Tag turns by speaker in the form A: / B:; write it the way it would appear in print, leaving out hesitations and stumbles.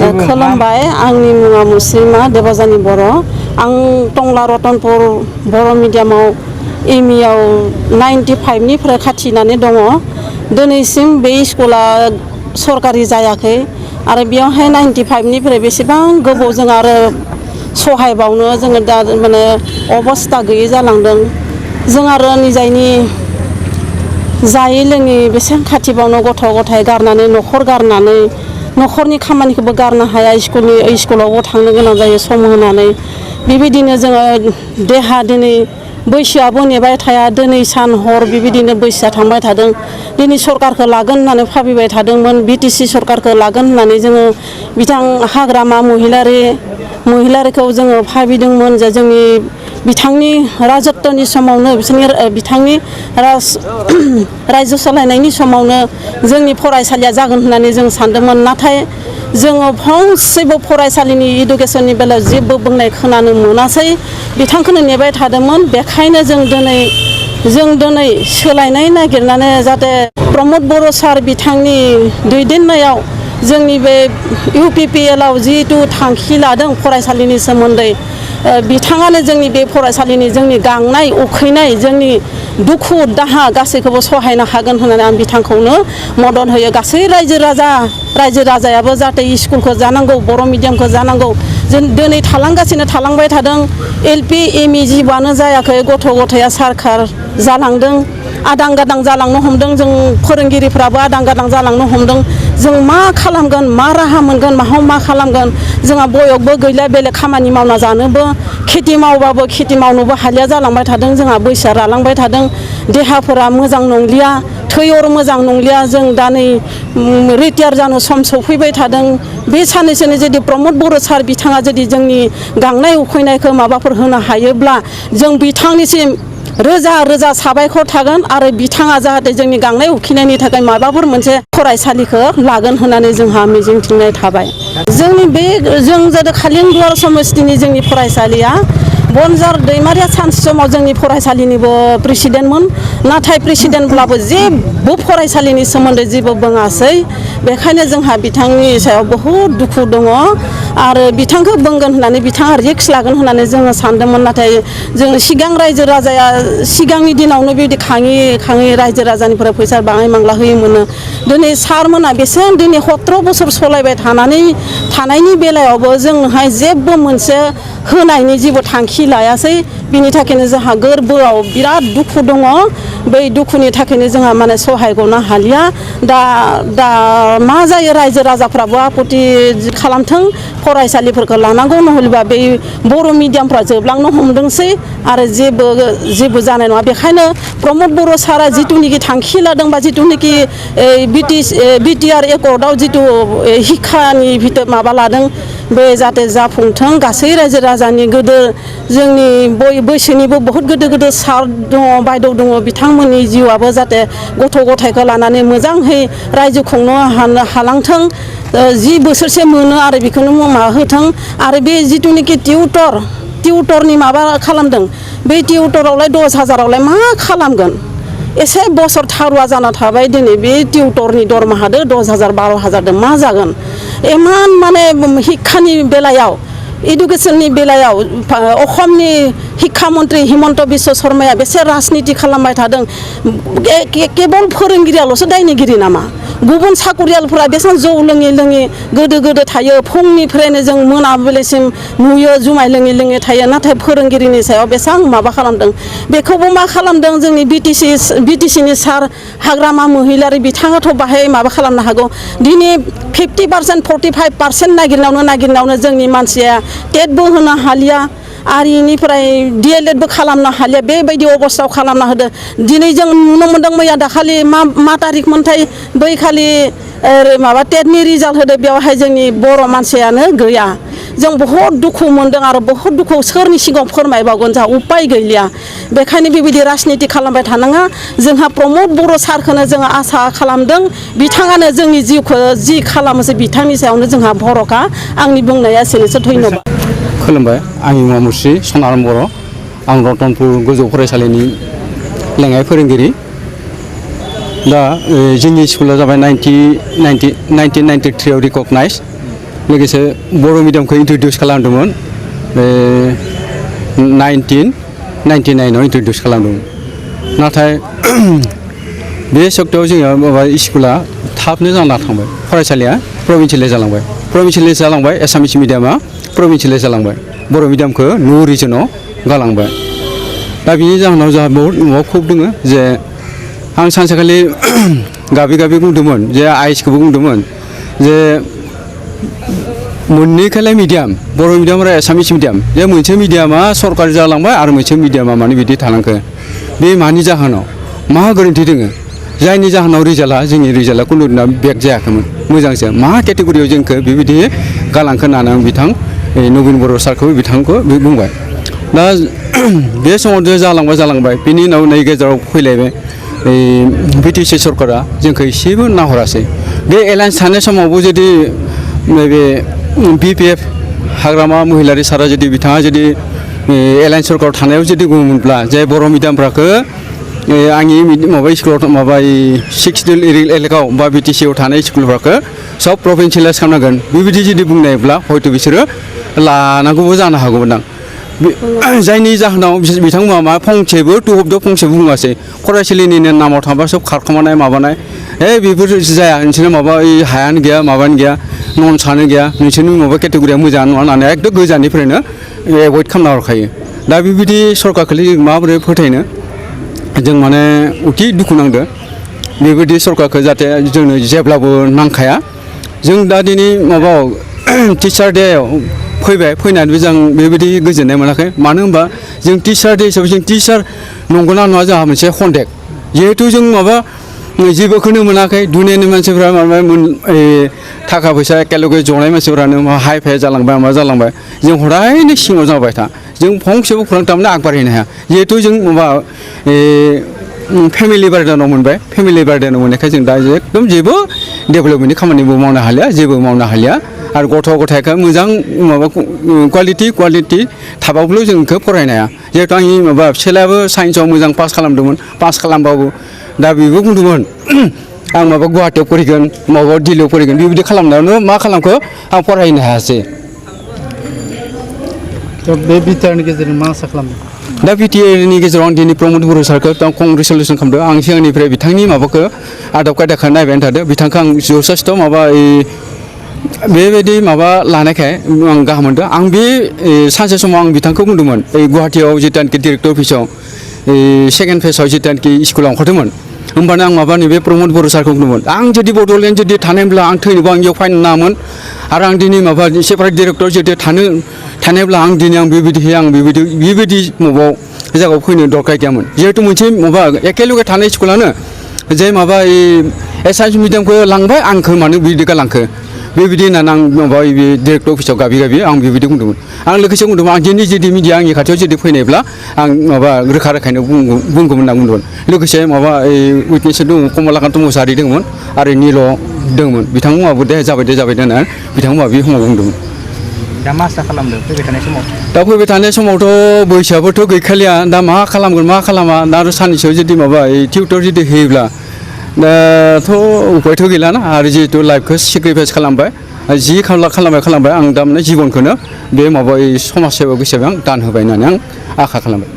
A: खुलुमबाय आंनि मुङा मुस्रिमा देबजानी बर' आं टंला रतनपुर बर' मिडियामाव एमइ आव 95 निफ्राय खाथिनानै दङ दिनैसिम बे स्कुला सरकारि जायाखै आरो बेयावहाय 95 निफ्राय बेसेबां गोबाव जों आरो सहायबावनो जोङो दा माने अबस्था गैयै जालांदों जों आरो निजायनि जायै लोङै बेसेबां खाथिबावनो गथ' गथाय गारनानै न'खर गारनानै न'खरनि खामानिखौबो गारनो हाया स्कुलावबो थांनो गोनां जायो सम होनानै बेबायदिनो जोङो देहा दिनै बैसोआबो नेबाय थाया दिनै सान हर बेबायदिनो बैसोआ थांबाय थादों दिनै सरकारखौ लागोन होननानै भाबिबाय थादोंमोन बिटिसि सरकारखौ लागोन होननानै जोङो बिथां हाग्रामा महिलारिखौ जोङो भाबिदोंमोन जे जोंनि बिथांनि राजत्वनि समावनो बिथांनि रायजो सालायनायनि समावनो जोंनि फरायसालिया जागोन होननानै जों सानदोंमोन नाथाय जोङो फंसेबो फरायसालिनि इडुकेसननि बेलायाव जेबो बुंनाय खोनानो मोनासै बिथांखौनो नेबाय थादोंमोन बेखायनो जों दिनै सोलायनाय नागिरनानै जाहाथे प्रमद बर' सार बिथांनि दैदेननायाव जोंनि बे UPPL आव जिहेतु थांखि लादों फरायसालिनि सोमोन्दै बिथाङानो जोंनि बे फरायसालिनि जोंनि गांनाय उखैनाय जोंनि दुखु दाहा गासैखौबो सहायनो हागोन होननानै आं बिथांखौनो मदद होयो गासै रायजो राजायाबो जाहाथे स्कुलखौ जानांगौ बर' मिडियामखौ जानांगौ जों दिनै थालांबाय थादों LP ME जेबोआनो जायाखै गथ' गथाया सारखार जालांदों आदां गादां जालांनो हमदों जों फोरोंगिरिफ्राबो आदां गादां जालांनो हमदों जों मा खालामगोन मा राहा मोनगोन मा खालामगोन जोंहा बयगबो गैला बेलेग खामानि मावना जानोबो खेथि मावबाबो खेथि मावनोबो हालिया जालांबाय थादों जोंहा बैसोआ रालांबाय थादों देहाफोरा मोजां नंलिया थैअर मोजां नंलिया जों दा नै रिटायार जानो सम सफैबाय थादों बे साननैसोनि जुदि प्रमद बर' सार बिथाङा जुदि जोंनि गांनाय उखैनायखौ माबाफोर होनो हायोब्ला जों बिथांनिसिम रोजा रोजा साबायखर थागोन आरो बिथाङा जाहाथे जोंनि गांनाय उखैनायनि थाखाय माबाफोर मोनसे फरायसालिखौ लागोन होननानै जोंहा मिजिंथिनाय थाबाय जों जादों खालिंदुवार समस्तिनि जोंनि फरायसालिया बनजार दैमारिया सानसे समाव जोंनि फरायसालिनिबो प्रेसिडेन्टमोन नाथाय प्रेसिडेन्टब्लाबो जेबो फरायसालिनि सोमोन्दै जेबो बुङासै बेखायनो जोंहा बिथांनि सायाव बहुद दुखु दङ आरो बिथांखौ बुंगोन होननानै बिथाङा रिक्स लागोन होननानै जोङो सानदोंमोन नाथाय जों सिगां रायजो राजाया सिगांनि दिनावनो बिदि खाङि रायजो राजानिफ्राय फैसा बाङाय मांला होयोमोन दिनै सारमोना बेसेबां दिनै 17 बोसोर सलायबाय थानायनि बेलायावबो जोंहाय जेबो मोनसे होनायनि जेबो थांखि लायासै बिनि थाखायनो जोंहा गोरबोआव बिराद दुखु दङ बै दुखुनि थाखायनो जोंहा माने सहायगनो हालिया दा मा जायो रायजो राजाफ्राबो आपत्ति खालामथों फरायसालिफोरखौ लानांगौ नहलेबा बे बर' मिडियामफ्रा जोबलांनो हमदोंसै आरो जेबो जानाय नङा बेखायनो प्रमद बर' सारा जिथुनिखि थांखि लादों बा जिथुनिखि BTR एकर्डआव जिथु शिक्षानि भितर माबा लादों बे जाहाथे जाफुंथों गासै रायजो राजानि गोदो जोंनि बैसोनिबो बहुत गोदो सार दङ बायद' दङ बिथांमोननि जिउआबो जाहाथे गथ' गथायखौ लानानै मोजाङै रायजो खुंनो हालांथों 10 बोसोरसे मोनो आरो बेखौनो माबा होथों आरो बे जिथुनिखि टिउटरनि माबा खालामदों बे टिउटरावलाय 10,000आवलाय मा खालामगोन एसे बोसोर थारुवा जाना थाबाय दिनै बे टिउटरनि दरमाहादो 10,000 12,000 मा जागोन इमान माने शिक्षानि बेलायाव इडुकेसननि बेलायाव अखमनि शिक्षा मन्त्रि हिमन्त बिश्व शर्माया बेसे राजनिति खालामबाय थादों केबल फोरोंगिरियाल'सो दायनिगिरि नामा गुबुन साकरियालफोरा बेसेबां जौ लोङि गोदो थायो फुंनिफ्रायनो जों मोनाबिलिसिम नुयो जुमाय लोङि थायो नाथाय फोरोंगिरिनि सायाव बेसेबां माबा खालामदों बेखौबो मा खालामदों जोंनि बिटिसिनि सार हाग्रामा महिलारि बिथाङाथ' बाहाय माबा खालामनो हागौ दिनै 50% 45% नागिरनायावनो जोंनि मानसिया टेटबो होनो हालिया आरिनिफ्राय DLEDबो खालामनो हालिया बेबायदि अबस्थायाव खालामना होदो दिनै जों नुनो मोनदों मैया दाखालि मा तारिख मोनथाय बै खालि माबा टेटनि रिजाल्ट होदो बेवहाय जोंनि बर' मानसियानो गैया जों बहुत दुखु मोनदों आरो बहुत दुखु सोरनि सिगाङाव फोरमायबावगोन जोंहा उपाय गैलिया बेखायनो बेबायदि राजनिति खालामबाय थानाङा जोंहा प्रमद बर' सारखौनो जोङो आसा खालामदों बिथाङानो जोंनि जिउखौ जि खालामोसै बिथांनि सायावनो जोंहा भरखा आंनि बुंनाया एसेनोसै धन्यबाद
B: खुलुमबाय आंनि मुङा मुस्रि सनाराम बर' आं रतनपुर गोजौ फरायसालिनि लेङाइ फोरोंगिरि दा जोंनि स्कुला जाबाय 1993 आव रिकगनाइज लोगोसे बर' मिडियामखौ इन्ट्रडिउस खालामदोंमोन 1999 इन्ट्रडिउस खालामदोंमोन नाथाय बे सप्तायाव जोङो माबा स्कुला थाबनो जाना थांबाय फरायसालिया प्रभिन्सियेलाइज जालांबाय एसामिस मिडियामा प्रभिन्सियेलाइज जालांबाय बर' मिडियामखौ नु रिजनाव गालांबाय दा बिनि जाहोनाव जोंहा बहुत न'आव खुब दङ जे आं सानसेखालि गाबै बुंदोंमोन जे आइसखौबो बुंदोंमोन जे मोननैखौलाय मिडियाम बर' मिडियाम आरो एसामिस मिडियाम जे मोनसे मिडियामा सरकारि जालांबाय आरो मोनसे मिडियामा माने बिदि थालांखो बे मानि जाहोनाव मा गोरोन्थि दङ जायनि जाहोनाव जोंनि रिजाल्टआ खुनु दिना बेक जायाखैमोन मोजांसो मा केटेगरियाव जोंखौ बेबायदि गालांखो होननानै आं बिथां नबिन बर' सारखौ बिथांखौ बुंबाय दा बे समाव जालांबाय बिनि उनाव नै गेजेराव फैलायबाय बिटिसि सरकारा जोंखौ एसेबो नाहरासै बे एलायन्स थानाय समावबो जुदि नैबे बिपिएफ हाग्रामा महिलारि सारा जुदि बिथाङा जुदि एलायन्स सरकाराव थानायाव जुदि बुङोमोनब्ला जे बर' मिडियामफोरखौ आंनि माबा स्कुलाव माबा 6 एलेकायाव बा बिटिसिआव थानाय स्कुलफोरखौ सब प्रभिन्सियेलाइज खालामनांगोन बेबायदि जुदि बुंनायब्ला हयथ' बिसोरो लानांगौबो जानो हागौमोन आं जायनि जाहोनाव बिथांमोना मा फंसेबो फंसेबो बुङासै फरायसालिनि नामाव थांबा सब खारखोमानाय माबानाय बेफोर जाया नोंसोरना माबा हायानो गैया माबानो गैया नन सानो गैया नोंसोरनि माबा केटेगरिया मोजां नङा होननानै एकदम गोजाननिफ्रायनो एभयड खालामना हरखायो दा बेबायदि सरकारखौ माबोरै फोथायनो जों माने अति दुखु नांदों बेबायदि सरकारखौ जाहाथे जोंनो जेब्लाबो नांखाया जों दा दिनै माबायाव टिचार डेआव फैनानैबो जों बेबायदि गोजोननाय मोनाखै मानो होनबा जों टिचार डे हिसाबै जों टिचार नंगौना नङा जोंहा मोनसे कन्टेक्ट जिहेथु जों माबा जेबोखौनो मोनाखै दुनियानि मानसिफ्रा माबा थाखा फैसा एकेलगे जनाय मानसिफ्रानो हाइ फाइ जालांबाय मा जालांबाय जों हदायनो सिङाव जाबाय था जों फंसेबो खौरां थारमाने आगबारिनो हाया जिहेथु जों माबा फेमिलि बार्डेनाव मोनबाय फेमिलि बार्डेनाव मोननायखाय जों दा एकदम जेबो डेभेलपमेन्टनि खामानिबो मावनो हालिया जेबो मावनो हालिया आरो गथ' गथायखौ मोजां माबा क्वालिटि थाबाबो जों बेखौ फरायनो हाया जिहेतु आंनि माबा फिसालायाबो साइन्सआव मोजां पास खालामदोंमोन पास खालामबाबो दा बेबो बुंदोंमोन आं माबा गुवाहाटियाव फरायगोन माबा दिल्लीयाव फरायगोन बेबायदि खालामनायावनो मा खालामखो आं फरायनो हायासै
C: बे बिटिआरनि गेजेरजों मा आसा खालामदों
B: दा बिटिआरनि गेजेराव आं दिनै प्रमद बर' सारखौ कंग्रेसुलेसन खालामदों आं सिगांनिफ्राय बिथांनि माबाखौ आदब खायदाखौ नायबाय थादों बिथांखौ आं जथेस्थ' माबा बेबायदि माबा लानायखाय आं गाहाम मोनदों आं बे सानसे समाव आं बिथांखौ बुंदोंमोन गुवाहाटियाव जिथुनाखि डिरेक्टर अफिसाव सेकेन्ड फेजआव जिथुनाखि स्कुलाव ओंखारदोंमोन होमबानो आं माबा नैबे प्रमद बर' सारखौ बुंदोंमोन आं जुदि बड'लेण्ड जुदि थानायब्ला आं थैनोबो आं बेयाव फाइन नाङामोन आरो आं दिनै माबा सेपारेट डिरेक्टर जुदि थानायब्ला आं दिनै आं बेबायदि माबायाव जायगायाव फैनो दरकार गैयामोन जिहेतु मोनसे माबा एखेलगे थानाय स्कुलानो जे माबा एसामिस मिडियामखौ लांबाय आंखौ मानो बिदि गालांखो बेबायदि होननानै आं माबा डिरेक्टर अफिसाव गाबि आं बेबायदि बुंदोंमोन आं लोगोसे बुंदोंमोन आं दिनै जुदि मिडिया आंनि खाथियाव जुदि फैनायब्ला आं माबा रोखायैनो बुंगौमोन होनना बुंदोंमोन लोगोसे माबा उइटनेस दङ कमलाकान्त मुसाहारि दंमोन आरो निल दंमोन बिथांमोनाबो दे जाबाय होननानै बिथांमोना बे समाव बुंदोंमोन
C: दा मा आसा खालामदों फैबाय थानाय समाव
B: दा फैबाय थानाय समावथ' बैसोआबोथ' गैखालिया दा मा खालामगोन मा खालामा दा आरो साननैसोआव जुदि माबा टिउटर जुदि होयोब्ला दाथ' उपायथ' गैलाना आरो जिहेतु लाइफखौ सेक्रिफाइस खालामबाय जि खालामबाय आं दा माने जिबनखौनो बे माबा समाज सेवा हिसाबै आं दान होबाय होननानै आं आखा खालामबाय